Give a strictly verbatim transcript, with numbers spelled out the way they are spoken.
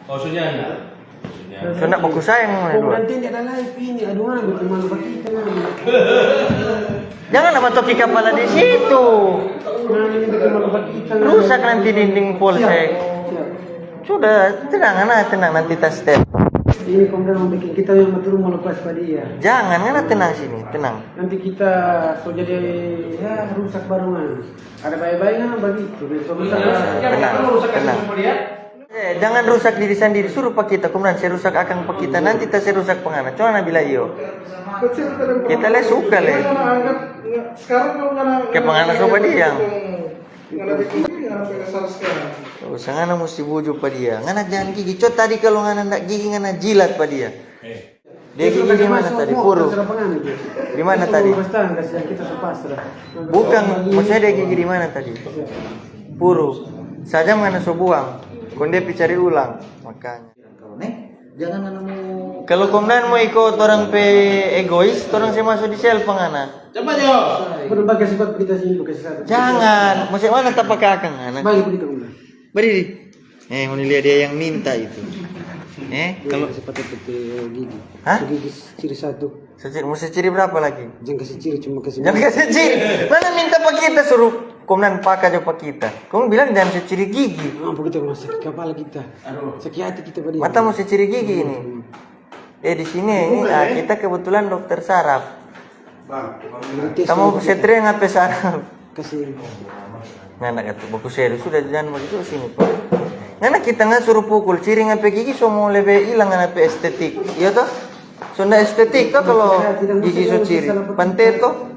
Oh, Sunyana. Sunyana. So ndak baku sayang ngana dua. Nanti dia ada live ini, aduh, ngana bikin malu bagi kita, ngana. Jangan nama toki kapala di situ. Ngana ini bikin malu bagi kita, ngana. Rusak nanti dinding polsek. Siap. Sudah, tenang, ngana tenang, nanti ta step. Ini pemuda mau bikin kita yang betul mau lepas pada dia. Jangan, ngana tenang sini, tenang. Nanti kita so jadi ya rusak baru, ngana. Ada baik-baik, ngana, begitu. Biar so rusak. Tenang, tenang. Eh, jangan rusak diri sendiri, suruh pa kita, kemudian se rusak akang pa kita, nanti ta se rusak pa ngana. Cuma na bilang iyo. Kita le suka le. Sekarang kalau ngana Ke pangana soba dia. Ngana bikin gigi, ngana pengen salah sekarang. Usah ngana musti buju pa dia. Ngana jangan gigi. Co tadi kalau ngana ndak gigi, ngana jilat pa dia. Dia gigi di mana tadi? Puru. Di mana tadi? Bukan, maksudnya dia gigi di mana tadi? Puru. Sajam ngana so buang. Kong dia pi cari ulang. Makanya. Kalau ne, jangan ngana mau Kalau komnan mo iko torang pe egois, torang se maso di sel pa ngana. Coba jo. Udah pakai sifat kita sini, pakai sifat. Jangan, maksud mana ta pake akang ngana? Balik kita udah. Badiri. Eh, ngoni lia dia yang minta itu. Eh, kalau Sepatu pete gigi. Hah? Gigi ciri satu. Seciri, mau seciri berapa lagi? Jangan kasih ciri, cuma kasih. Jangan kasih ciri. Mana minta pa kita suruh komnan paka jo pa kita. Kong bilang jangan seciri gigi. Apa kita rumah sakit kepala kita? Sakit hati kita pada. Mata mau seciri gigi ini. Eh, di sini ini, ah, kita kebetulan dokter saraf. Kamu setri ngape saraf? Kasih. Ngana kata baku serius, sudah jangan begitu sini, Pak. Ngana kita nggak suruh pukul, ciri ngape gigi so mau lebe hilang ngana pe estetik, iya toh? So ndak estetik toh kalau gigi so ciri. Pante toh?